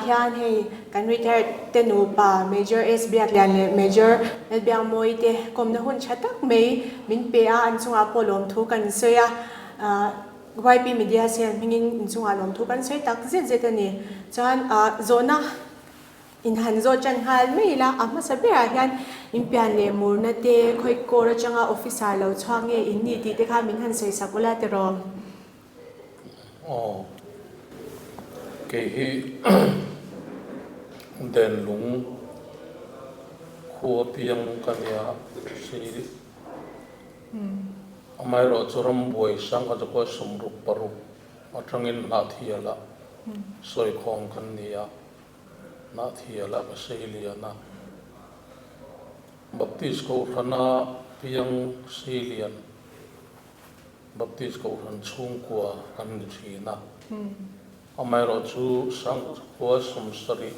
hian hei kan retired te nupa Major S Biaklian leh Major Lalbiangmawii te kawmna hun tha tak mai min pe a, an chungah pawh lawmthu kan sawi a. YP Media Cell hmingin inchungah lawmthu kan sawi tak zet zet a ni. Chuan zawhna in han zawh tan nghal mai ila, a hmasa berah hian in pian leh murna te, khawi kawr atanga officer lo chhuak nge in ni tih te kha min han sawi sak ula tiraw? Aw, kei hi Denlung khua piang ka nia si. Amaherawhchu rambuai sangha chu pawh 66 atangin Hnahthialah sawikhawm kan ni a, Hnahthialah ka sei lian a. Baptist Kohhrana piang sei lian, Baptist Kohhran chhungkua kan ni thin a. Amaherawhchu sangha chu khua 76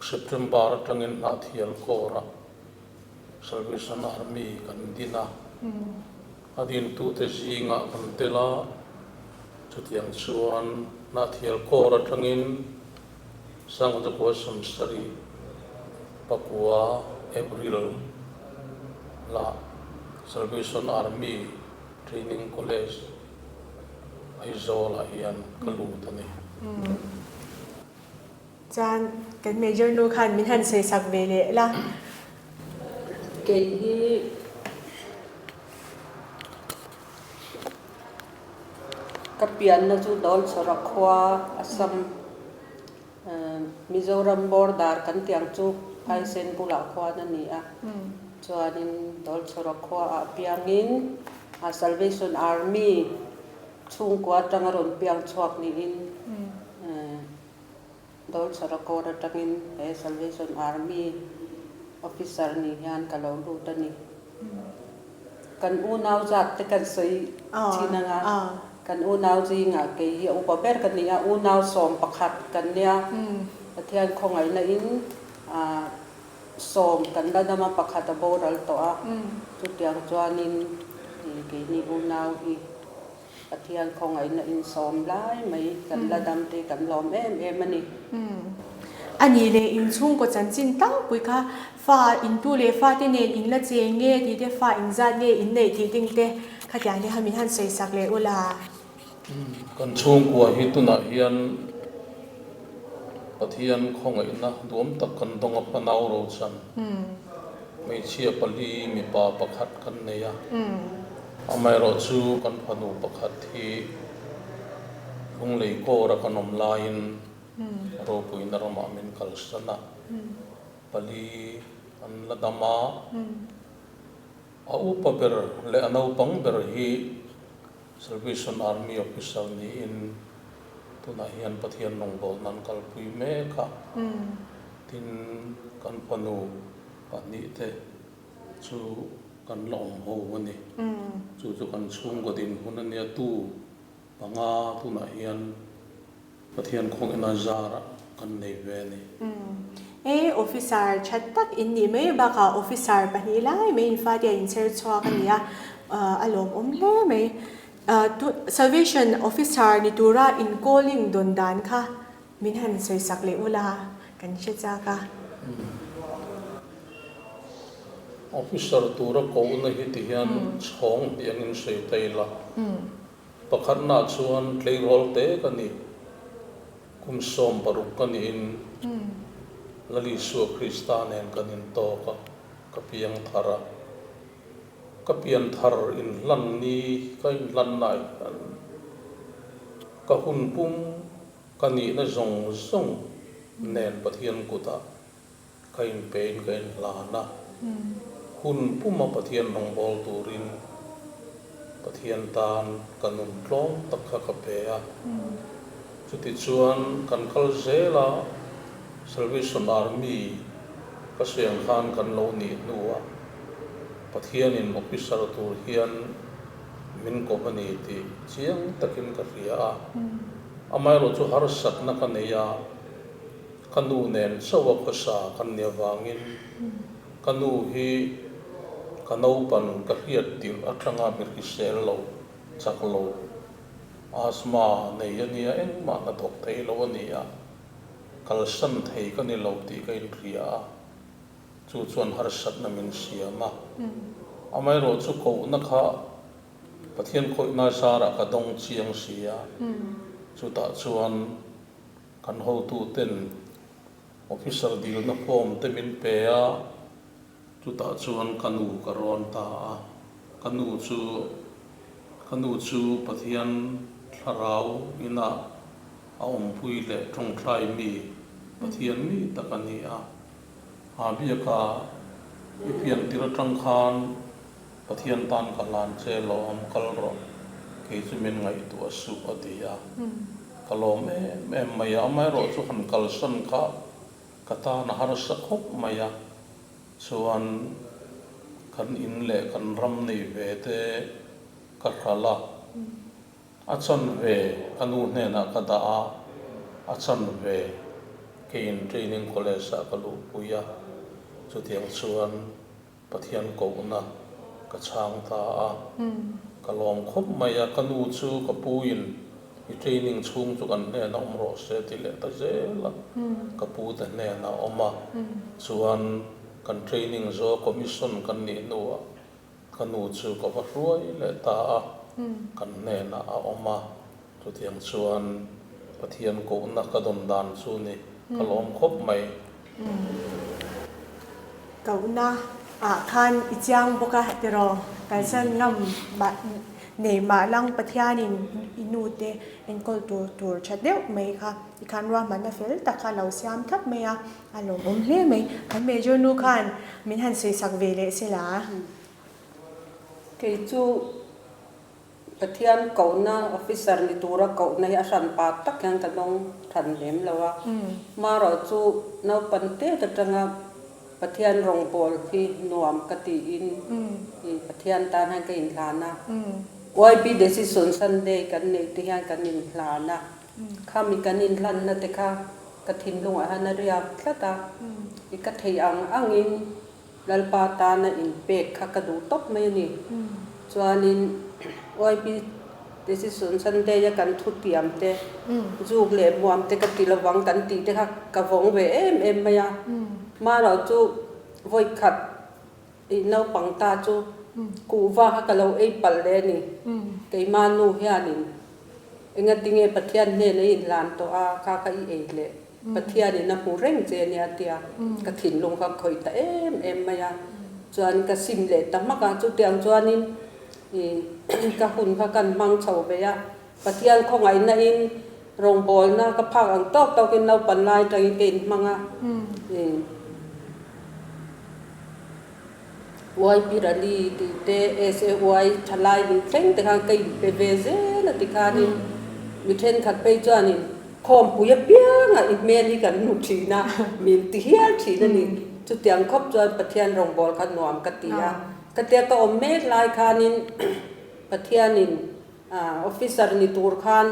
September atangin Hnahthial Corps-a Salvation Army kan din a, a dintute zingah kan tel a, chutiang chuan Hnahthial Corps atangin 1979 April la Salvation Army Training College Aizawl-ah hian ka lut a ni. Chuan kan major nu khan min han sawi sak ve leh la. Kei hi ka pianna chu Dawlchawra khua Assam Mizoram border kan tih ang chu Phaisen bulah khuan a ni a. Chuanin Dawlchawra khuaah piangin Salvation Army Chhungkua atanga rawn piang chhuak niin Dawlchhara Court atangin he Salvation Army officer ni hian ka lo lut a ni. Kan unau zat te kan sawi thin anga, kan unau zingah kei hi a upa ber ka ni a, unau 11 kan nia, Pathian khawngaihna in 10 kan la dam a, pakhat a boral tawh a, chutiang chuanin keini unau hi Pathian khawngaihna in 10 lai mai kan la dam te kan lawm em em a ni. A nih leh inchhungkaw chanchin tlangpui kha fa intu leh fate nen in la cheng nge tih te, fa inzat nge in neih tih ding te khatiang te kha min han sawi sak leh ula. Kan chhungkua hi tunah hian Pathian khawngaihna duam tak kan dawng a, fanau rochan hmeichhia pali mipa pakhat kan nei a, amaherawhchu kan fanu pakhat hi Lunglei kawra kan awm laiin ropuina ramah min kalsan a, pali an la dam a, a upa ber leh a naupang ber hi Salvation Army Officer niin tunah hian Pathian rawngbawlna an kalpui mek a, tin kan fanu pahnihte chu kan la awm ho a ni. Chu chu kan chhungkaw dinhmun a nia, tu panga tunah hian Pathian khawngaihna zarah kan nei ve a ni. E, officer tha tak in nih mai bakah officer pahnih lai mai in fate a inchher chhuak a ni a, a lawmawm hle mai. Salvation officer ni tura in calling dawn dan kha min han sawi sak leh ula kan hre chak a. Officer tura kohna hi ti hian chhawng hnih angin sawi ta ila. Pakhatnaah chuan tleirawl te ka ni, kum 16 ka niin Lal Isua Krista nen kan intawk a, ka piang thar a. Ka pian thar inhlan ni ka inhlannaah hian ka hun pum ka nihna zawng zawng nen Pathian kutah ka inpein ka inhlan a, hun puma Pathian rawngbâwl turin Pathian tân ka nun tlâwm tak kha ka pe a. Chutichuan kan kal zêl a, Salvation Army ka siam khân kan lo nih hnuah Pathianin officer tur hian min kawp a ni tih chiang takin ka hria a. Amaherawhchu harsatna ka nei a. Ka nu nen chauh a khawsa kan nih avangin ka nu hi ka naupan ka hriat tirh atanga mi hrisel lo, chak lo, asthma nei a nia, engmah hnathawk thei lo a ni a. Kalsan thei ka ni lo tih ka inhria a, chu chuan harsatna min siam a. Amaherawhchu kohna kha Pathian khawihna zarah ka dawng chiang si a, chutah chuan kan hotuten officer dilna form te min pe a, chutah chuan ka nu ka rawn ta a, ka nu chu ka nu chu Pathian thlarau inah a awmpui leh tawngtai mi Pathian mi tak a ni a, a biaka i pian tir atang khan Pathian tan ka hlan che lawm kal rawh, kei chu min ngaihtuah suh a ti a, ka lawm em em mai a, amaherawhchu han kalsan kha ka tan a harsa khawp mai a, chuan kan in leh kan ram nei ve te ka hralh a, a chanve ka nu hnenah ka dah a, a chanve keiin training college ah ka luhpui a, chutiang chuan Pathian kohna ka chhang ta a, ka lawm khawp mai a, ka nu chu ka pu in i training chhung chu kan hnenah awm rawh se ti leh ta zel a, ka pu te hnenah awm a, chuan kan training zo commission kan nih hnuah ka nu chu ka va hruai leh ta a, kan hnenah a awm a, chutiang chuan Pathian kohna ka dawn dan chu ni ka lawm khawp mai. Kohna ah khan i chiang bawk a tiraw? Kalsan ngam mah nei mah lang Pathianin i nu te enkawl tur tur tha deuh mai kha i khan ruahmanna fel tak kha a lo siam thlap mai a, a lawmawm hle mai. Kan major nu khan min han sawisak ve leh se la. Kei chu Pathian kohna, officer ni tura kohna hi a hran pa tak hian ka dawng than lem lo a. Marawh chu naupang tet atanga Pathian rawngbâwl hi nuam ka tiin Pathian tan hian ka inhlan a. YB Decision Sunday kan neih te hian kan inhlan a. Khami kan inhlanna te kha ka thinlungah hian a riak tlat a. I ka theih ang angin Lalpa tana inpek kha ka duh tawp mai a ni. Chuanin YB Decision Sunday a kan thutiam te, zuk leh hmuam te ka ti lovang kan tih te kha ka vawng ve em em mai a. Hmanah chu vawi khat i naupang ta chu kuhva kha ka lo ei palh leh a ni. Keimah nu hianin engatinge Pathian hnen a inhlan tawh a kha kha i ei leh. Pathianin a hmu reng che ania tia ka thinlung kha khawih ta em em mai a, chuan ka sim leh ta hmak a, chutiang chuanin ih ka hun kha kan hmang chho ve a, Pathian khawngaihna in rawngbawlna ka phak ang tawk tawkin naupan lai atangin ka inhmang a, ih YP Rally tih te SAY thalai nih thleng te khan ka inpe ve zel a tikhanin mi thenkhat phei chuanin Khawmpui apianga i hmel hi kan hmu thin a, min ti hial thin a ni. Chutiang khawp chuan Pathian rawngbâwl kha nuam ka ti a. Ka tia ka awm mek lai khanin Pathianin officer ni tur khan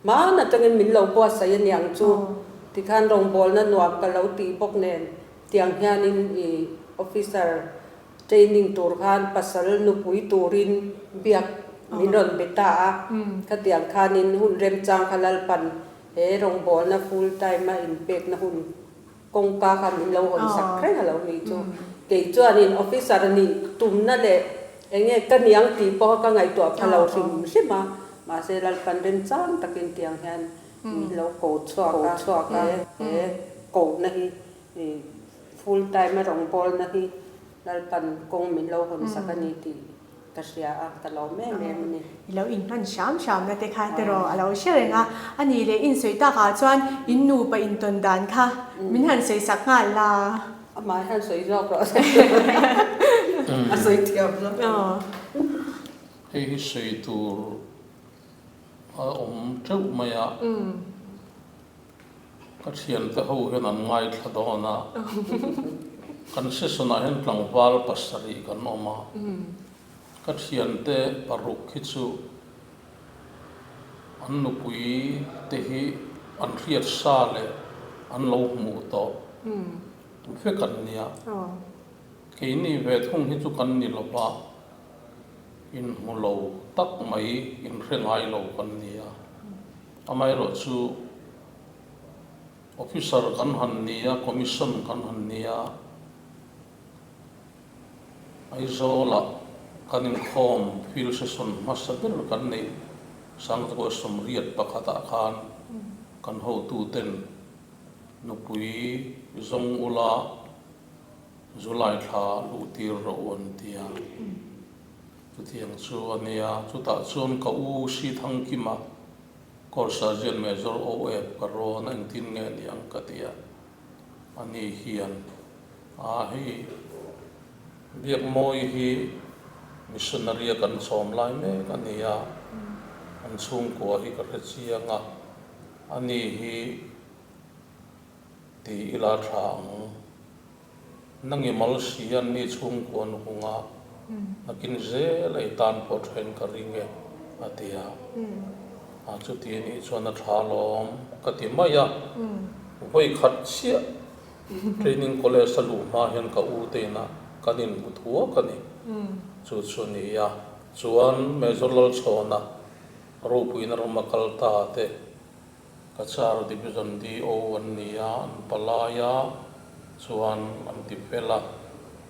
hman atangin min lo buatsaih a niang chu tikhan rawngbâwlna nuam ka lo tih bawk nen tiang hianin i officer Training tur khan pasal nupui turin biak min rawn be ta a, khatiang khanin hun remchang kha Lalpan he rawngbawlna full time a inpekna hun kawngka kha min lo hawn sak reng a lo nih chu. Kei chuanin officer nih tumna leh enge ka niang tih pawh ka ngaihtuah pha lo hrim hrim a, mahse Lalpan remchang takin tiang hian min lo ko chhuak a, he kohna hi Full time a rawngbawlna hi Lalpan kawng min lo hawn sak a ni tih ka hria a, ka lawm em em a ni. I lo inhman hram hramna te kha tiraw a lo hre reng a, a nih leh insawi takah chuan in nupa intawn dan kha min han sawi sak nghal la. Amah hian sawi zawk rawh se a sawi thiam zawk ang. Hei hi sawi tur a awm teuh mai a. Ka thiante ho hian an ngaithla dawn a, kan session ah hian tlangval pasarih kan awm a, ka thiante paruk hi chu an nupui te hi an hriat sa leh an lo hmuh tawh vek an nia, keini ve thung hi chu kan ni lo va, inhmu lo tak mai inhre ngai lo kan nia. Amaherawhchu. Officer kan han ni a, Commission kan han ni a, Aizawlah kan inkhawm field session hmasa ber kan neih Sangzakawi 81 ah khan kan hotuten nupui zawng ula July thla luh tir rawh u an ti a. Chutiang chu a nia. Chutah chuan ka u Sithangkima Corps Sergeant Major OF ka rawn a engtin nge ni ang ka ti a. Ani hian a hei Biakmawi hi missionary a kan chawm lai mek a ni a, an chhungkua hi ka hre chiang a, ani hi ti ila tha ang. Nangi mal si an ni chhungkua an hung a, nakin zel ei tan pawh thain ka ring e, a ti a. A chuti nih chuan a tha alawm ka ti mai a. Vawi khat chiah training college a luh hma hian ka u te inah kan inhmu thuak a ni. Chu chu a ni a. Chuan Major Lalchhawna ropuina ram a kal ta te Cachar Division DO an ni a, an palai a, chuan an ti fel a,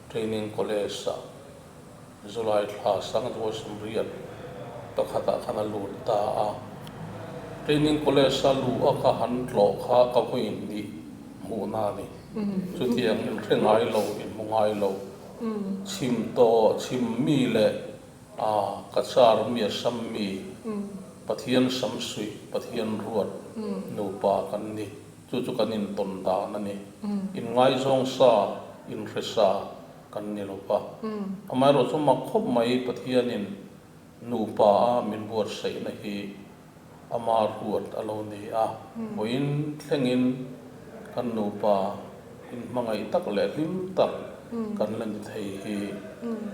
Training College-ah July thla 1981 ah khan a lut ta a. Training College-a luh a ka han tlawh kha ka vawiin nih hmuhna a ni. Chutiang inhre ngai lo, inhmu ngai lo, chhim tawh, chhim mi leh A, Cachar mi a sam mi, Pathian sam suih, Pathian ruat nupa kan ni. Chu chu kan intawn dan a ni. Inngaizawng sa, inhre sa kan ni lo va. Amaherawh chu mak khawp mai Pathianin nupa a min buatsaihna hi ama ruat a lo ni a. Vawiin thlengin kan nupa inhmangaih tak leh hlim tak kan la ni thei hi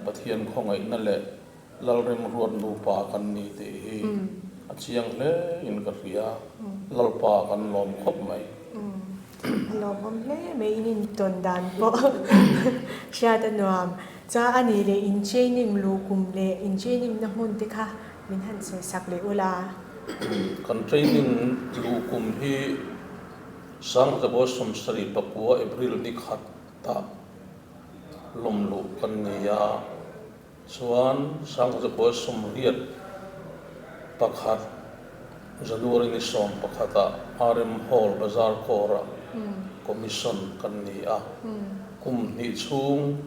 Pathian khawngaihna leh Lalrem ruat nupa kan ni tih hi a chiang hle in ka hria. Lalpa kan lawm khawp mai. A lawmawm hle mai in intawn dan pawh hriat a nuam. Chuan a nih leh in training luh kum leh in training na hmun te kha Min han sawi sak leh ula. Kan training luh kum hi 1979 April ni khatah lawm luh kan ni a, chuan 1981 January ni 11 ah RM Hall Bazar Corps ah commission kan ni a, kum hnih chhung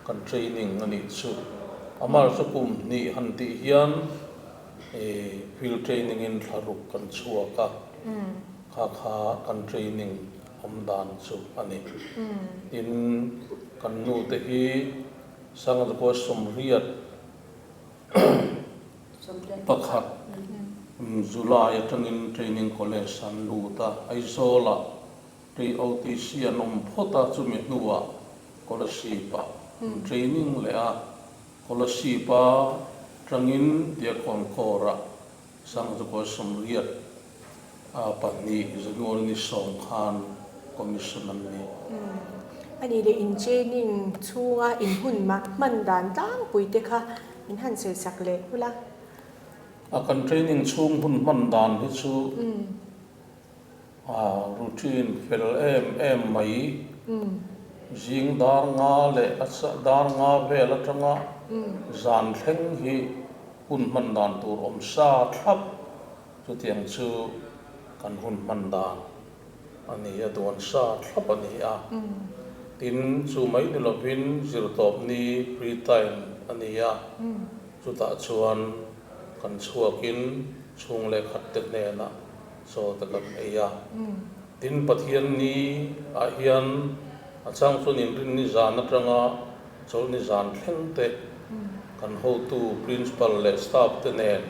Kan training a nih chu. Amar chu kum hnih han tih hian field training in thla ruk kan chhuak a, kha kha kan training awm dan chu a ni. Tin, kan nu te hi Sangzakua 81 July atangin training college an lut a, Aizawl-ah TOTC an awm phawt a, chumi hnuah Kolasib-ah an training leh a, Kolasib-a tangin Diakhawn Corps-ah 1982 January ni 10 khan commission an ni. A nih leh in training chhunga in hun hman dan tlangpui te kha min han sawi sak leh ula. A kan training chhung hun hman dan hi chu. A routine fel em em mai. Zing dar nga leh a dar nga vel atanga zan thleng hi hun hman dan tur awm sa thlap chutiang chu kan hun hman dan a ni a, duan sa thlap a ni a. Tin, chu mai ni lovin zirtawp ni free time a ni a, chutah chuan kan chhuakin chhung leh khat te hnenah Chaw te kan ei a. Tin, Pathian ni ah hian a chang chuan inrin ni zan atanga chawlh ni zan thleng te kan hotu Principal leh staff te nen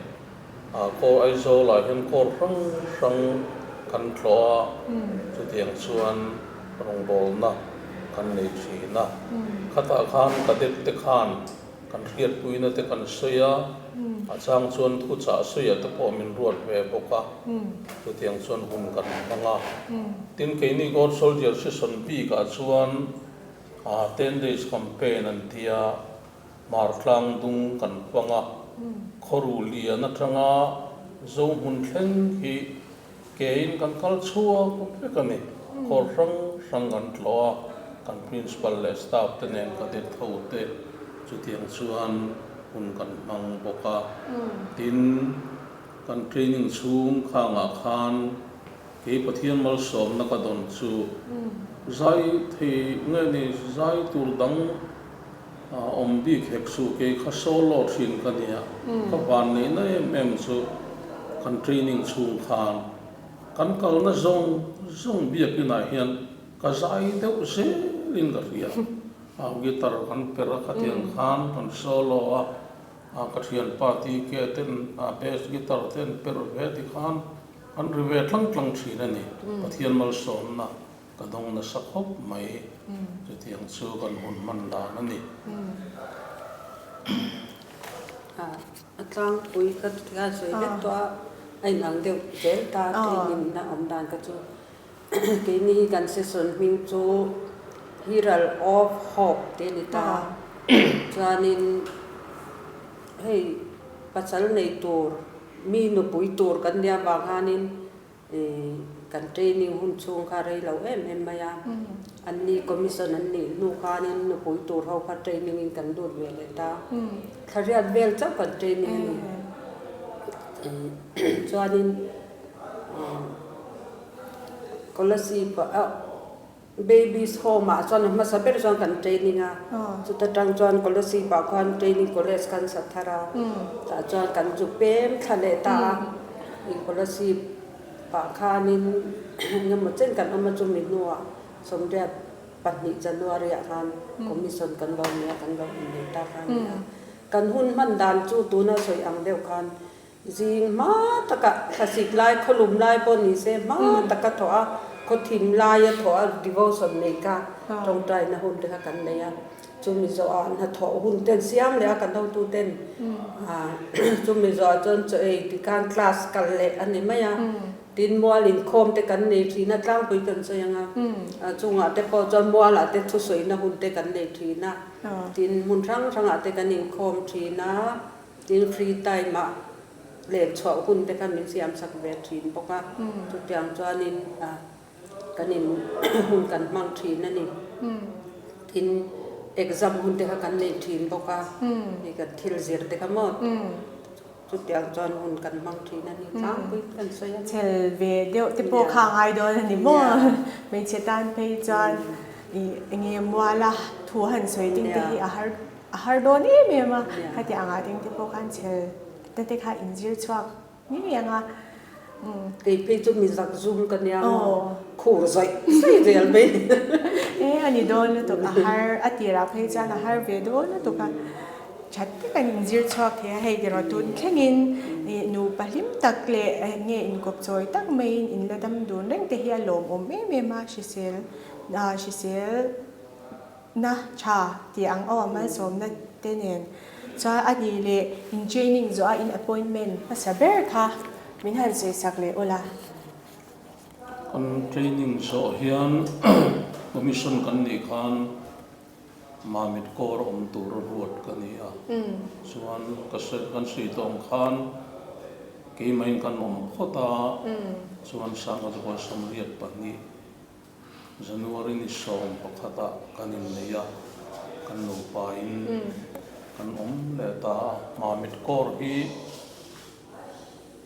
ah Corps Aizawl ah hian Corps hrang hrang kan tlawh a, chutiang chuan rawngbawlna kan nei thin a. Khatah khan cadet te khan Kan hriatpuina te kan sawi a, a chang chuan thuchah sawiah te pawh min ruat ve bawk a, chutiang chuan hun kan hmang a. Tin, keini God Soldier session bikah chuan 10 days campaign an ti a, Hmartlang dung kan hmang a, Khawru lian atanga Zohmun thleng hi kein kan kal chhuak vek a ni. Corps hrang hrang kan tlawh a, kan Principal leh staff te nen cadet ho te chutiang chuan hun kan hmang bawk a. Tin, kan training chhung khangah khan kei Pathian malsawmna ka dawn chu zai thei nge ni zai tur dang awm bik hek suh kei kha solo thin ka nia. Ka vanneihna em em chu kan training chhung khan kan kalna zawng zawng biakinah hian ka zai deuh zelin ka hria. Guitar kan perh a khatiang khan kan solo a, ka thianpa TK ten bass guitar te an perh ve tikhan kan ri ve tlang tlang thin a ni. Pathian malsawmna Ka dawng nasa khawp mai, chutiang chu kan hun hman dan a ni. A tlangpui ka tia sawi vek tawh a, a inang deuh zel ta training na awm dan kha chu. Keini hi kan session hming chu Herald of Hope tih a ni ta a, chuanin hei pasal nei tur mi nupui tur kan nia vang khanin Kan training hun chhung kha rei lo em em mai a, an ni commission an nih hnu khanin nupui tur ho kha training in kan lut ve leh ta, thla riat vel chauh kan training a ni. Chuanin Kolasib ah Babies Home ah chuan a hmasa ber chuan kan training a, chuta tang chuan Kolasib ah khuan training college kan sa thar a, tah chuan kan zu pem thla leh ta a, in Kolasib ah khanin engemaw chen kan awm a chumi hnuah Sawmriat pahnih January ah khan commission kan lo nei a, kan lo innei ta kha a ni a. Kan hun hman dan chu tuna sawi ang deuh khan Zing hma taka thlasik lai, khawlum lai pawh ni se hma taka thawh a, khawthim laia thawh a devotion nei kha tawngtaina hun te kha kan nei a. Chumi zawhah hnathawh hun ten siam leh a kan hotu ten chumi zawhah chuan chaw ei ti khan class kal leh a ni mai a. Tin mual inkhawm te kan nei thin a, tlangpui kan sawi ang a, chungah te pawh chuan mualah te thusawina hun te kan nei thin a. Tin hmun hrang hrangah te kan inkhawm thin a. Tin free time ah leh chhuah hun te kha min siam sak ve thin bawk a, chutiang chuanin kan in hun kan hmang thin a ni. Tin exam hun te kha kan nei thin bawk a, hei kan thil zir te kha maw chutiang chuan hun kan hmang thin a ni tlangpui kan sawi a ni. Chhel ve deuh te pawh kha a ngai dawn a ni maw? Hmeichhe tan phei chuan ih enge muala thu han sawi ding te hi a har. A har dawn em em a, khati angah ding te pawh khan chhel te te kha inzir chhuak ngei ang a. Kei phei chu mi zak zum ka nia maw, khur zawih zawih zel mai. E a ni dawn lutuk, a har a tirah phei chuan a har ve dawn lutuk a, that tak an inzir chhuak thei a, hei erawh tun thlengin nupa hlim tak leh nge inkawp chawi tak maiin inla dam dun reng te hi a lawmawm em em a, hrisel hrisel. Na tha tih ang aw malsawmna te nen chuan a nih leh in training zawh a in appointment hmasa ber kha min han sawi sak leh ula. Kan training zawh hian commission kan nih khan Mamit Corps awm tur a ruat ka ni a, chuan ka kan sawi tawh ang khan keimahin kan awm phawt a, chuan Sangha 32. January ni 11 ah kan innei a, kan nupain kan awm leh ta a. Mamit Corps hi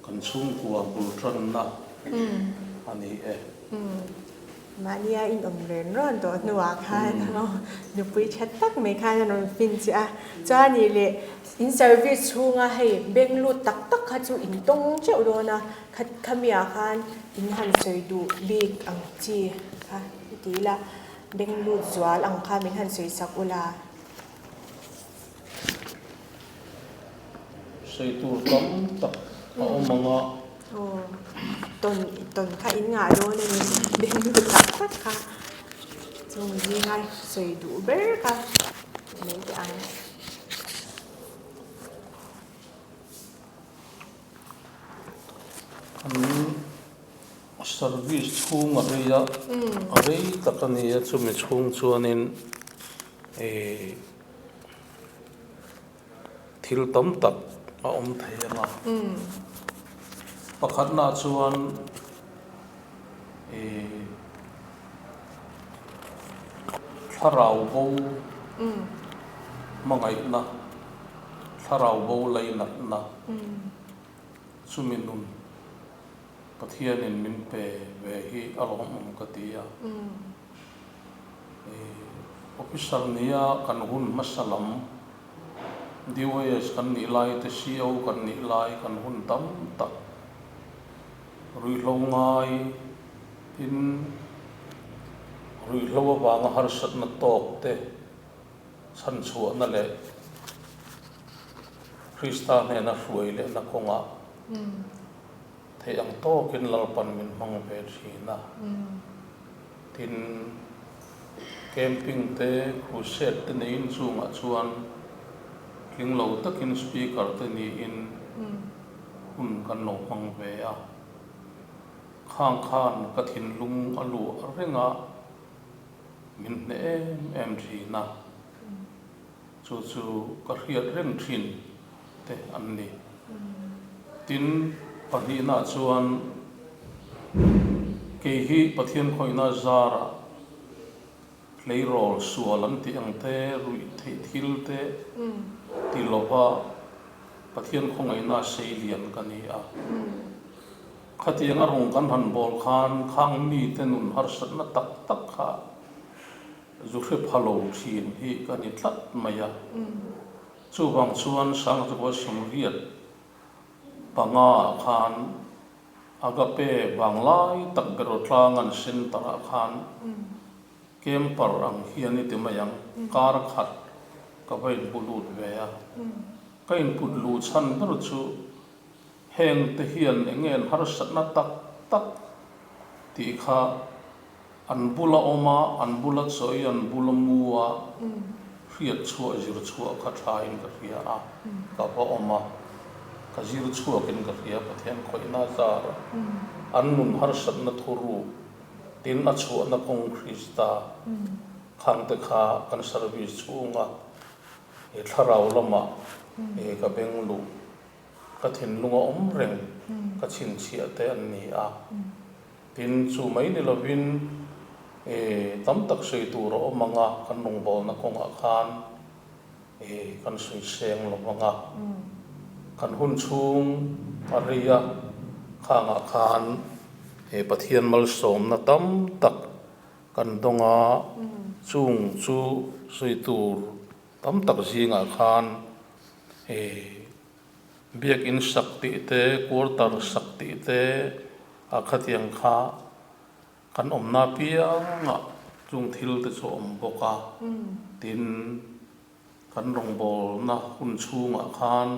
kan chhungkua bul tanna a ni e. Mahnia inawm ren rawn tawh hnuah khan nupui tha tak mai khan a rawn fin che a. Chuan ih leh in service chhunga hei beng lut tak tak kha chu in tawng teuh dawn a. Khat khamiah khan in han sawi duh bik ang chi kha i ti ila, beng lut zual ang kha min han sawi sak ula. Sawi tur tam tak a awm ang a. Aw, tawn tawn kha in ngah dawn a ni, beng lut tak tak kha chung zinga sawi duh ber kha mai teh ang. Kan service chhung a rei a, a rei tak a ni a, chumi chhung chuanin ih thil tam tak a awm thei ang a. Pakhatnaah chuan ih. Thlarau bo hmangaihna, thlarau bo lainatna chumi nun Pathianin min pe ve hi a lawmawm ka ti a. Officer nia kan hun hmasa lam DYS kan nih lai te CO kan nih lai kan hun tam tak ruihhlo ngai tin ruihhlo avanga harsatna tawk te chhanchhuahna leh Krista hnena hruai lehna kawngah theih ang tawkin Lalpan min hmang ve thin a. Tin, camping te, crusade te neiin chungah chuan tling lo takin speaker te niin hun kan lo hmang ve a. Khang khan ka thinlung a luah reng a, min hneh em em thin a. Chu chu ka hriat reng thin te an ni. Tin, pahnihnaah chuan kei hi Pathian khawihna zarah tleirawl sual an tih ang te, ruih theih thil te ti lova Pathian khawngaihna sei lian ka ni a. Khatiang a rawng kan han bawl khan khang mite nun harsatna tak tak kha Zu hre pha lo thin hi ka ni tlat mai a. Chuvang chuan Sangzukua Sumriat panga ah khan Agape vanglai tak Berawtlangan Centre ah khan camper ang hian i ti mai ang, kar khat ka va inpu lut ve a. Ka input luh chhan ber chu heng te hian eng nge an harsatna tak tak tih kha An bula awm a, an bula chawi, an bula mu a, hriat chhuah, zir chhuah kha thain ka hria a, ka va awm a, ka zir chhuakin ka hria Pathian khawihna zar a, an nun harsatna thuru tin a chhuahna kawng Krista khangte kha kan service chhunga he thlarau lama he ka beng luh, ka thinlunga awm reng ka chhinchhiah te an ni a. Tin, chu mai ni lovin e tam tak sawi tur a awm ang a, kan rawngbawlna kawngah khan e kan sawi seng lo vang a, kan hun chhung a rei a, khangah khan e Pathian malsawmna tam tak kan dawng a, chung chu sawi tur tam tak zingah khan e Biakinn sak tih te, quarter sak tih te a khatiang kha kan awmna piangah chung thil te chu a awm bawk a. Tin, kan rawngbawlna hun chhungah khan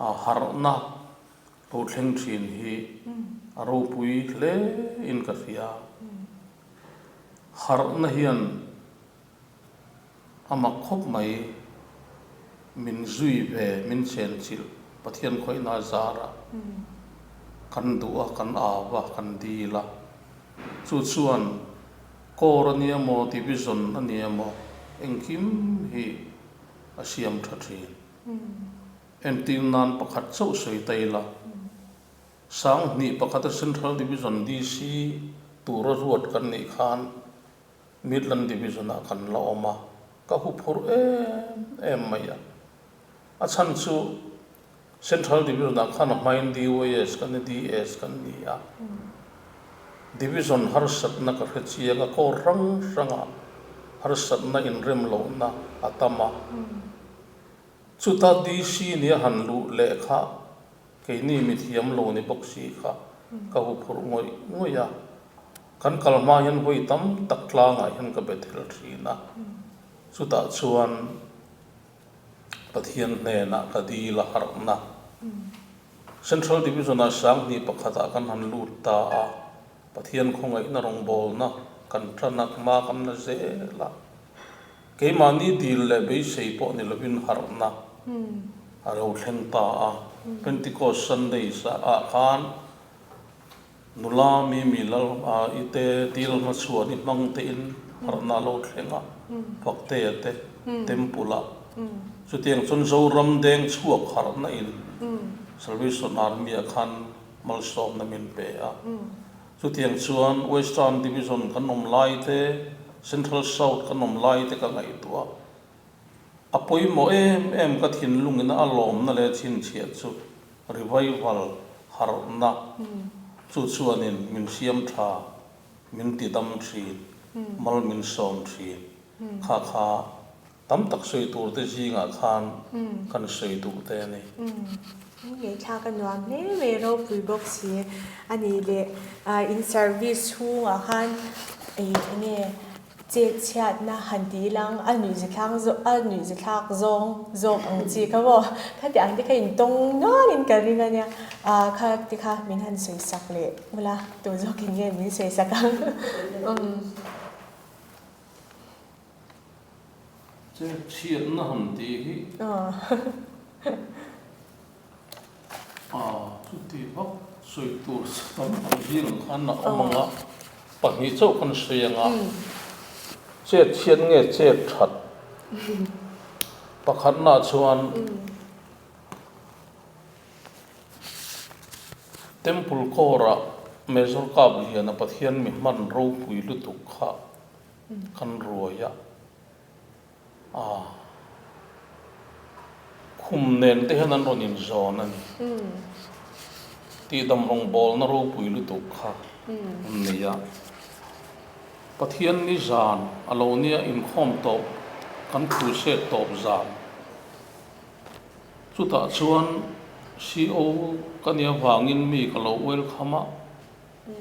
a harhna lo thleng thin hi a ropui hle in ka hria. Harhna hian A mak khawp mai, min zui ve, min chenchilh Pathian khawihna zarah kan duh a, kan au a, kan dil a. Chu chuan Corps a nia maw, Division a nia maw, engkim hi a siam tha thin. Entir nan pakhat chauh sawi ta ila, Sanghnih pakhata Central Division DC tura ruat kan nih khan, Midland Division-ah kan la awm a, ka huphurh em em mai a. A chhan chu Central Division-ah khan a hmain DYS kan ni, DS kan ni a. Division harsatna ka hre chiang a, kawr hrang hrangah harsatna inrem lohna a tam a. Chuta DC nia han luh leh kha Keini mithiam lo ni bawk si kha ka huphurh ngawih ngawih a, kan kal hma hian vawi tam tak tlangah hian ka be thel thin a, chutah chuan Pathian hnenah ka dil a harhna. Central Division-ah Sanghnih pakhatah kan han lut ta a, Pathian khawngaihna rawngbawlna kan tan a, hma kan la zel a. Keimahni dil leh beisei pawh ni lovin harhna a lo thleng ta a. Pentecost Sunday ah khan nula Mimi Lal i te dil hmachhuan i hmang tein harhna a lo thleng a, Faktea te Temple ah. Chutiang chuan Zoram deng chhuak harhna in Salvation Army ah khan malsawmna min pe a. Chutiang chuan Western Division kan awm lai te. Central South kan awm lai te ka ngaihtuah a. A pawimawh em em ka thinlungin a lawmna leh chhinchhiah chu revival harhna chu chuanin min siam tha, min ti dam thin, mal min sawm thin. Kha kha tam tak sawi tur te zingah khan kan sawi duh te a ni. Ngaihthlak a nuam hle mai ropui bawk si a ni le. In service chhungah khan eng nge Chet chhiatna han ti ilang a nuihzathlak a nuihzathlak zawng zawk ang chi kha maw? Khati ang te kha in tawng nualin ka ring a nia. Ah kha ti kha min han sawi sak leh ula tu zawkin nge min sawi sak ang? Umm. Chet chhiatna han tih hi. Ah chuti vak sawi tur tam ang zing khan a awm ang a, pahnih chauh kan sawi ang a, chet chhiat nge chet that? Pakhatnaah chuan Temple Corps-ah Major Kapliana Pathian mi hman ropui lutuk kha kan ruai a. A khum nen te hian an rawn inzawn a ni. Tihdam rawngbawlna ropui lutuk kha an nei a. Pathian ni zan a lo nia inkhawm tawp kan crusade tawp zan. Chutah chuan CO ka nih avangin mi ka lo welcome a,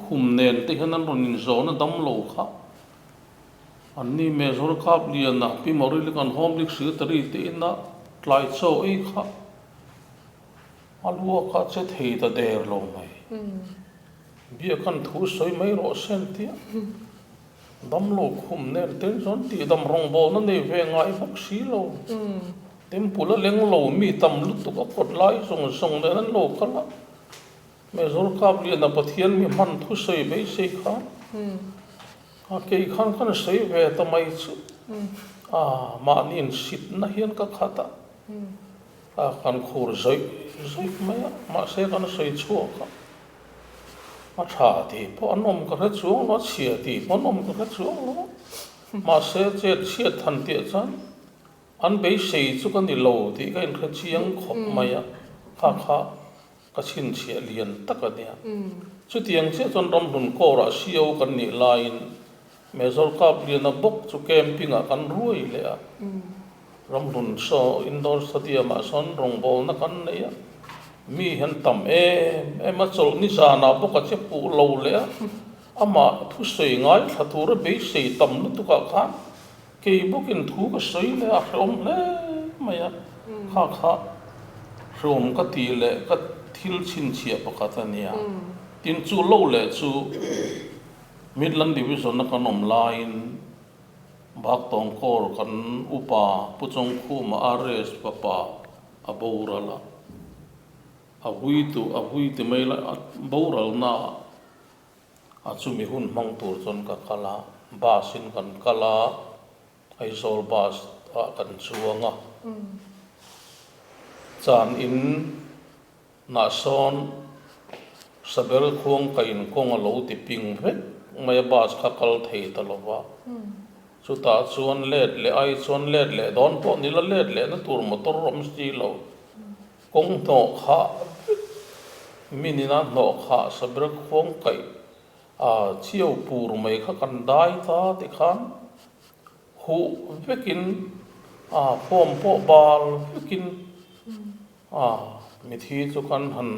khum nen te hian an rawn inzawn a dam lo kha. Anni Major Kapliana, Pi Maurili kan Home League Secretary te ina tlai chaw ei kha a luak a che thei ta der lo mai. Biakan thu sawi mai rawh se an tia. Damlo khum nen te chuan tihdam rawngbawlna nei ve ngai bawk si lo. Temple a leng lo mi tam lutuk a kawt lai zawng zawng nen an lo kal a. Major Kapliana Pathian mi hman thu sawi beisei kha A kei khan kan sawi ve ta mai chu a mahni insitna hian ka khat a, a kan khur zawih zawih mai a, mahse kan sawi chhuak a, a tha tih pawh an awm ka hre chuang lo, a chhia tih pawh an awm ka hre chuang lo, mahse chet chhiat han tih chuan an beisei chu ka ni lo tih ka inhre chiang khawp mai a, kha kha Ka chhinchhiah lian tak a nia. Chutiang chiah chuan ramhlun kawrah CO kan nih laiin Major Kapliana bawk chu camping-ah kan ruai leh a. Ramhlun saw indoor stadium-ah sawn rawngbawlna kan nei a. Mi hian tam em em a, chawlh ni zanah bawk a che puh lo leh a. Amah thusawi ngaithla tura beisei tam lutukah khan Kei bawkin thu ka sawi leh a hrehawm hle mai a, kha kha hrehawm ka tih leh ka thil chhinchhiah pakhat a nia. Tin, chu lo leh chu Midland Division a kan awm laiin Baktawng Corps kan upa Pu Chawngkhuma RS fapa a boral a, a hui tu a hui ti mai la a boralna ah A chumi hun hmang tur chuan ka kal a, bus in kan kal a, Aizawl bus ah kan chuang a, chan in nah sawn Sabel khuang ka in kawng a lo ti ping vek mai a, bus kha kal thei ta lo va, chutah chuan let leh ai chuan let leh dawn pawh ni la, let leh na tur motor awm si lo. Kawng hnawh khah vek minina hnawh khah saber khuang kaih a chiau pur mai kha kan dai ta ti khan huh vekin a form pawh bal vekin a mithi chu kan han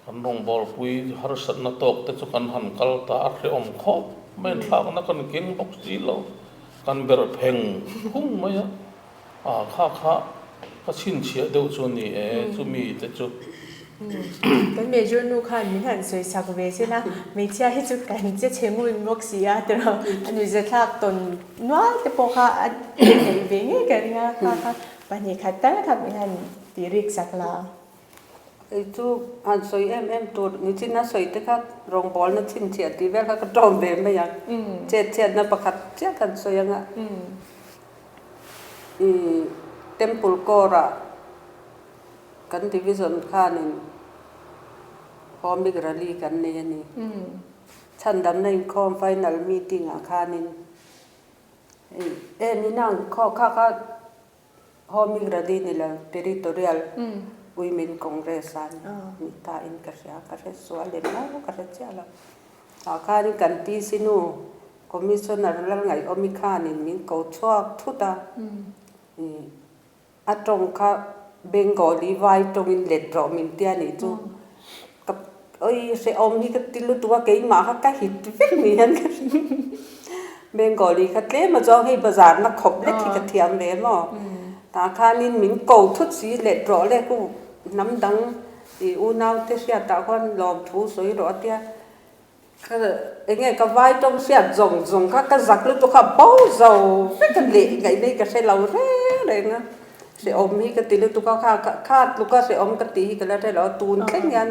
kan rawngbawlpui harsatna tawk te chu kan han kal ta a hrehawm khawp mai thlakna kan keng bawk si lo kan ber pheng phung mai a. A kha kha ka chhinchhiah deuh chu a ni e, chumi te chu. Kan major nu khan min han sawi sak ve sin a, hmeichhia hi chu kan che chhe ngun bawk si a tiraw, a nuihzathlak tawn nual te pawh kha a theih ve ngei ka ring a, kha kha pahnih khat tal kha min han tih rik sak la. Kei chu han sawi em em tur nichin a sawi te kha rawngbawlna chhinchhiah tih vel kha ka tawm ve mai ang, chet chhiatna pakhat chiah kan sawi ang a. I Temple Corps-ah kan division khanin Home Rally kan nei a ni. Chhandamna inkhawm final meeting-ah khanin. E ni nang khaw kha kha Home Rally ni lo Territorial Women Congress a ni ta in ka hria, ka hre sual lem lo, ka hre chiah lo. Tah khanin kan TC nu Commissioner Lalngaihawmi khanin min ko chhuak thut a, A tawng kha Bengali vai tawngin let rawh min tia nih chu ka oi hrehawm hi ka ti lutuk a keimah kha ka hit vek ni hian ka hria. Bengali kha tlem a chuang hei bazar na khawp lek hi ka thiam ve maw. Tah khanin min ko thut si let rawh le ku hnam dang i unaute hriatah khuan lawmthu sawi rawh a tia. Ka enge ka vai tawng hriat zawng zawng kha ka zak lutuk kha bo zo vek a leh ngaih nei ka hre lo reng reng a, hrehawm hi ka ti lutuk a kha kha tluka hrehawm ka tih hi ka la hre lo a, tun thleng hian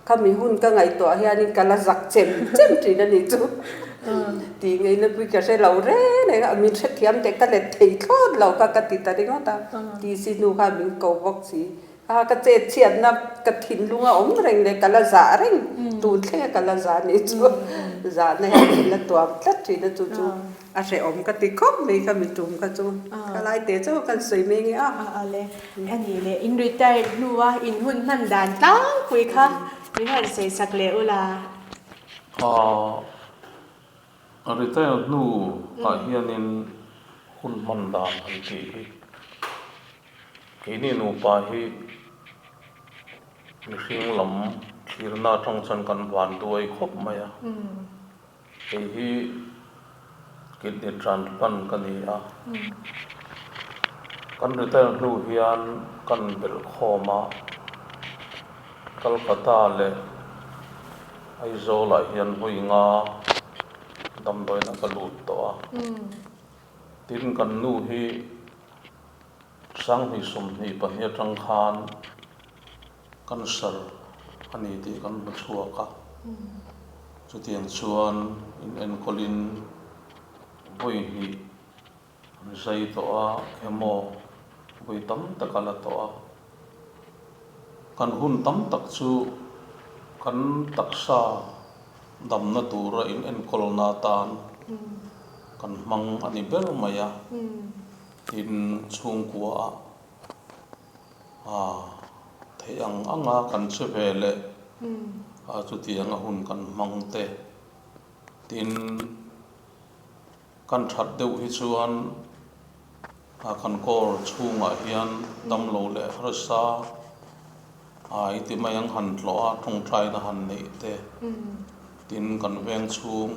khami hun ka ngaihtuah hianin ka la zak chem chem thin a nih chu tih ngaihna pui ka hre lo reng reng a, min hrethiam teh ka let thei thlawt lo kha ka ti ta ringawt a, TC nu kha min ko bawk si. A ka chet chhiatna ka thinlung a awm reng leh ka la zah reng tun thleng a ka la zah nih chu zahna hian min la tuam tlat thin a chu chu a hrehawm ka ti khawp mai kha mi tum kha chu ka lai teh chauh kan sawi mai nge a. A le a nih leh in retired hnua in hun hman dan tlangpui kha min han sawi sak leh ula. A retired hnu ah hianin hun hman dan han tih hi. Keini nupa hi mihring lam thlirna atang chuan kan van duai khawp mai a, kei hi kidney transplant ka ni a, kan retire hnu hian kan belh khawm a, Calcutta leh Aizawl ah hian vawi nga damdawiin a ka lut tawh a, tin kan nu hi. Sanghnih 22 atang khan cancer a ni tih kan hmu chhuak a, chutiang chuan in enkawlin vawi hnih an zai tawh a, chemo vawi tam tak a la tawh a. Kan hun tam tak chu kan taksa damna tura in enkawlna atan kan hmang a ni ber mai a. Tin, chhungkua ah theih ang anga kan che ve leh a chutianga hun kan hmang te. Tin, kan that deuh hi chuan kan kawr chhungah hian damlo leh harsa i ti mai ang han tlawh a, tawngtaina han neih te. Tin, kan veng chhung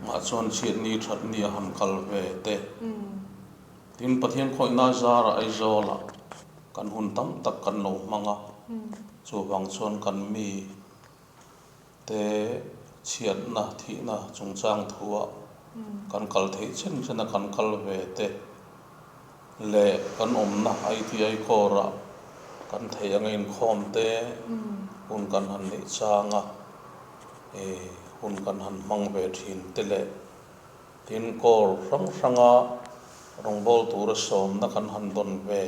ah chuan chhiatni thatni a han kal ve te. Tin, Pathian khawihna zarah Aizawlah kan hun tam tak kan lo hmang a, chuvang chuan kan mi te chhiatna thihna chungchang thuah kan kal theih chen chen a kan kal ve te leh kan awmna ITI Corps-ah kan theih anga inkhawm te hun kan han neih chang a, hun kan han hmang ve thin te leh tin Corps hrang hranga rawngbawl tura sawmna kan han dawn ve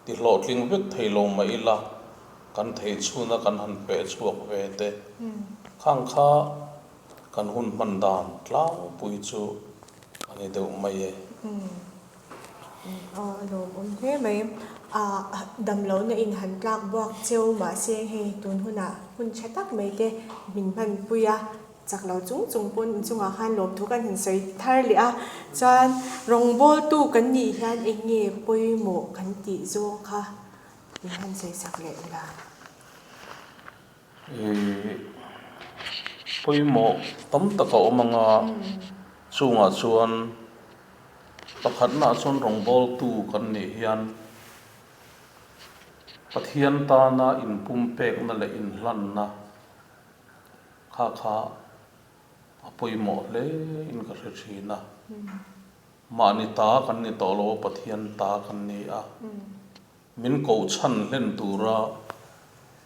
ti hlawhtling vek thei lo mah ila kan theih chhuna kan han peh chhuak ve te khang kha kan hun hman dan tlangpui chu a ni deuh mai e. A lawmawm hle mai. A damlohna in han tlak buak cheu mahse hei tun hunah hun tha tak mai te min hmanpui a, chak lo chung chung pawn inchungah khan lawmthu kan han sawi thar leh a. Chuan rawngbawltu kan nih hian eng nge pawimawh kan tih zawng kha min han sawi sak leh ula. Pawimawh tam tak a awm ang a, chungah chuan pakhatnaah chuan rawngbawltu kan nih hian Pathian tana inpumpekna leh inhlanna kha kha a pawimawh hle in ka hre thin a. Mahni ta kan ni tawh lo a, Pathian ta kan ni a. Min kohchhan hlen tura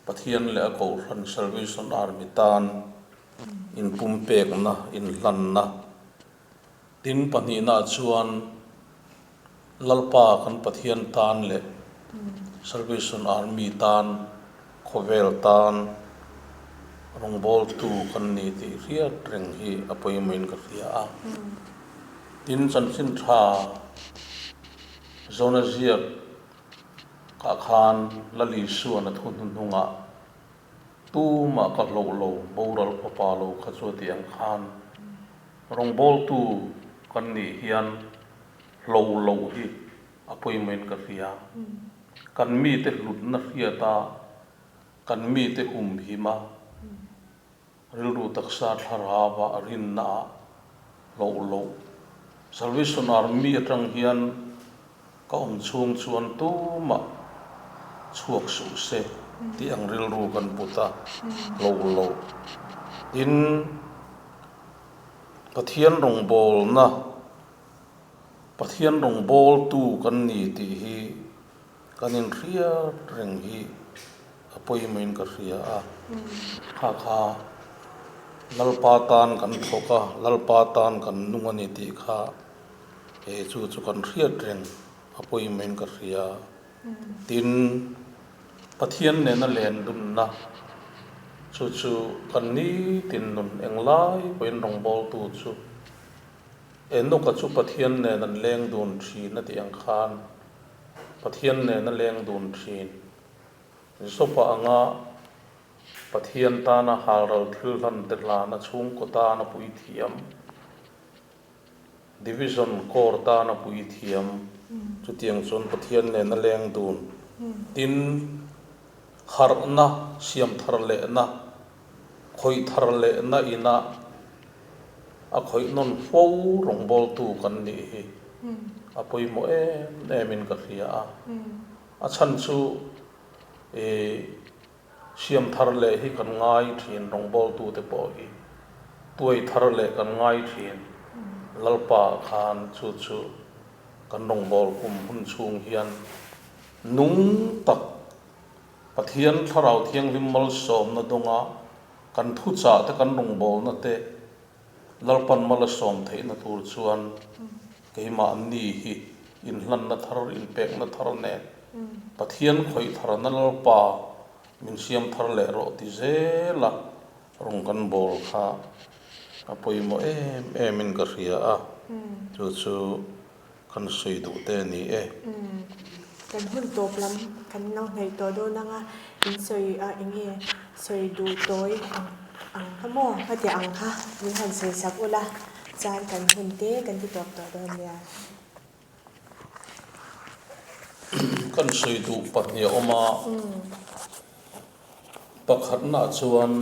Pathian leh a Kohhran Salvation Army tan inpumpekna, inhlanna. Tin, pahnihnaah chuan Lalpa kan Pathian tan leh Salvation Army tan, khawvel tan rawngbawltu kan ni tih hriat reng hi a pawimawhin ka hria a. Tin, chanchin tha Jona ziak kah khan Lal Isuan a thu hnuhnungah Tumah ka hloh lo, boral fapa lo kha chu a ti ang khan rawngbawltu kan nih hian hlo loh hi a pawimawhin ka hria. Kan mite hlutna hriata kan mite humhima Rilru taksa thlarau a rinna ah hloh loh. Salvation Army atang hian ka awm chhung chuan tumah chhuak suh se tih ang rilru kan put a, hloh loh. Tin, Pathian rawngbawlna, Pathian rawngbawltu kan ni tih hi Kan inhriat reng hi a pawimawhin ka hria a, kha kha Lalpa tan kan thawk a, Lalpa tan kan nung a ni tih kha he chu chu kan hriat reng a pawimawhin ka hria. Tin, Pathian nena len dunna chu chu kan nitin nun englai pawhin rawngbawltu chu Enoka chu Pathian nen an leng dun thin a tih ang khan, Pathian nen a leng dun thin. Zopa anga Pathian tana halral thil hlan te hlana chhungkaw tana puithiam, Division Corps tana puithiam, chutiang chuan Pathian nen a leng dun. Tin, harhna, siam thar lehna, khawih thar lehna inah a khawih nawn fo rawngbawltu kan nih hi a pawimawh em em in ka hria a. A chhan chu i siam thar leh hi kan ngai thin rawngbawltu te pawh hi tuai thar leh kan ngai thin Lalpa khan chu chu kan rawngbâwl kum hun chhung hian nung tak Pathian Thlarau Thianghlim malsawmna dawnga kan thuchah te kan rawngbawlna te Lalpan mal a sawm theihna tur chuan keimahni hi inhlanna thar, inpekna thar nen Pathian khawih tharna Lalpa min siam thar leh rawh ti zela rawn kan bawl kha a pawimawh em emin ka hria a, chu chu Kan sawi duh te a ni e. Kan hun tawp lam kan lo hnaih tawh dawn ang a, in sawi a eng nge sawi duh tawi ang ang kha maw? Hetiang ang kha min han sawi sak ula chuan kan hun te kan ti tawp tawh dawn nia. Kan sawi duh pahnih a awm a, pakhatnaah chuan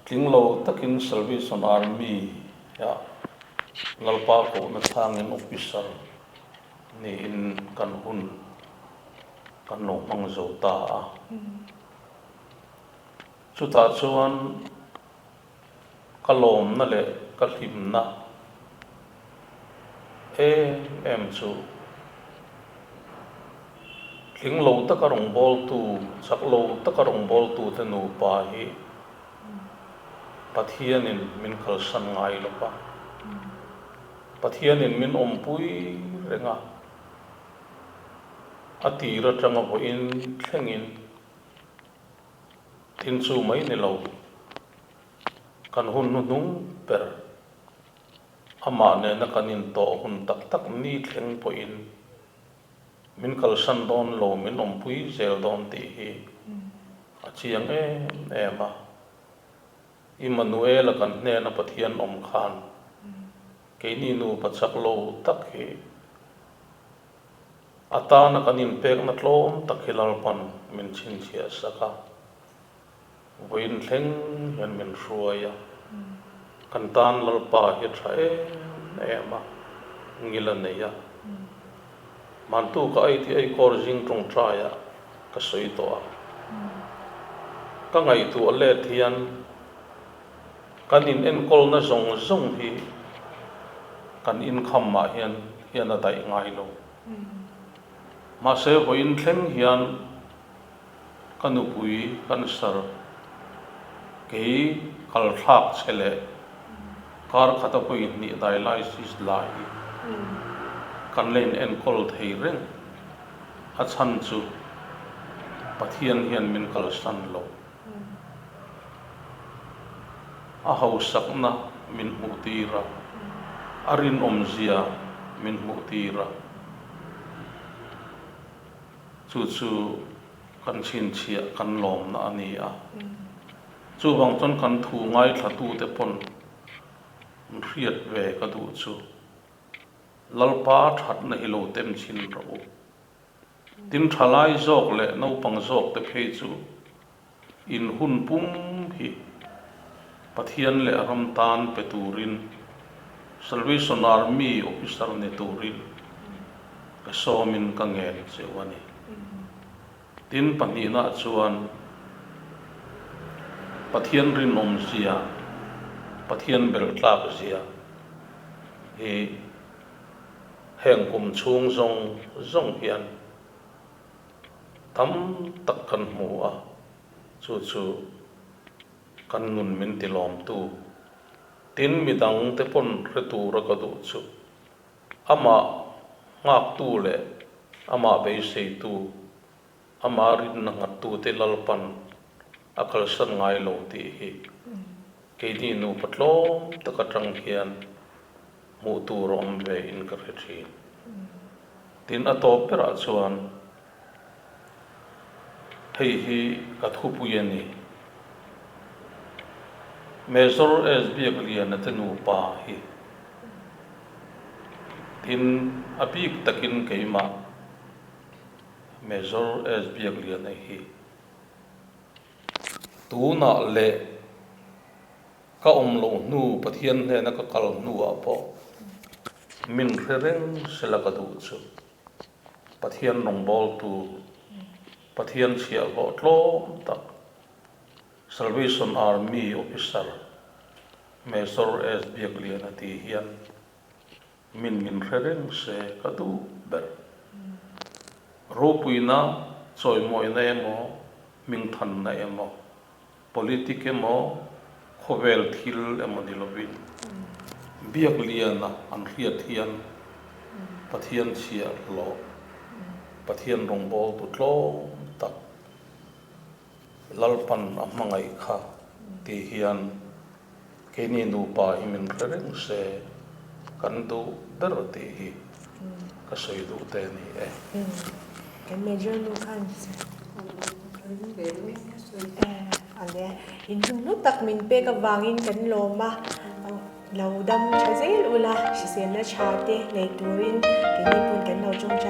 Tling lo takin Salvation Army ah Lalpa kohna chhangin officer niin kan hun kan lo hmang zo ta a. Chutah chuan ka lawmna leh ka hlimna em em chu tling lo taka rawngbawltu, chak lo taka rawngbawltute nupa hi Pathianin min kalsan ngai lo va, Pathianin min awmpui reng a, a tir atanga vawiin thlengin tin chu mai ni lo, kan hun hnuhnung ber amah nena kan intawh hun tak tak ni thleng pawhin Min kalsan dawn lo, min awmpui zel dawn tih hi a chiang em em a. Immanuela kan hnena Pathian awm khan keini nupa chak lo tak hi a tana kan inpekna tlawm tak hi Lalpan min chhinchhiah sak a, vawiin thleng hian min hruai a, kan tan Lalpa hi a tha em em a, ngil a nei a. Mantu ka ei tih ei kawr zing tawngtaiah ka sawi tawh a. Ka ngaihtuah let hian kan in enkawlna zawng zawng hi kan income ah hian hian a daih ngai lo. Mahse vawiin thleng hian Ka nupui cancer kei kal thlak che leh kar khata pawhin hnih dialysis la hi kan la in enkawl thei reng. A chhan chu Pathian hian min kalsan lo. A hausakna min hmuh tir a. A rinawmzia min hmuhtir a, chu chu kan chhinchhiah kan lawmna a ni a. Chuvang chuan kan thu ngaithlatute pawn hriat ve ka duh chu Lalpa thatna hi lo tem chhin rawh u. Tin thalai zawk leh naupang zawk te phei chu in hun pum hi Pathian leh ram tan pe turin Salvation Army officer ni turin ka sawmin ka ngen cheu a ni. Tin pahnihna chuan Pathian rinawm zia, Pathian belhtlak zia hi heng kum chhung zawng zawng hian tam tak kan hmu a, chu chu kan nun min ti lawmtu. Tin midang te pawn hre tura ka duh chu amah nghaktu leh amah beiseitu, amah rinna nghattute Lalpan a kalsan ngai lo tih hi keini nupa tlawm tak atang hian hmuh tur a awm ve in ka hre thin. Tin a tawp berah chuan hei hi ka thupui a ni. Major S Biakliana te nupa hi tin a bik takin keimah Major S Biakliana hi tunah leh Ka awm loh hnu Pathian hnena ka kal hnuah pawh min hre reng sela ka duh chu Pathian rawngbawltu, Pathian chhiahhlawh tlawm tak, Salvation Army Officer Major S. Biakliana tih hian min min hre reng se ka duh ber. Ropuina, chawimawina emaw, hmingthanna emaw Politic emaw, khawvel thil emaw ni lovin biak liana an hriat hian Pathian chhiah hlawh, Pathian rawngbawltu tlawm tak Lalpan a hmangaih kha tih hian keini nupa hi min hre reng se kan duh ber tih hi ka sawi duh te a ni e. Kan major nu khan Ale in hun hlu tak min pek avangin kan lawm a, lo dam tha zel ula, hriselna tha te nei turin keini pawn kan lo tawngtai.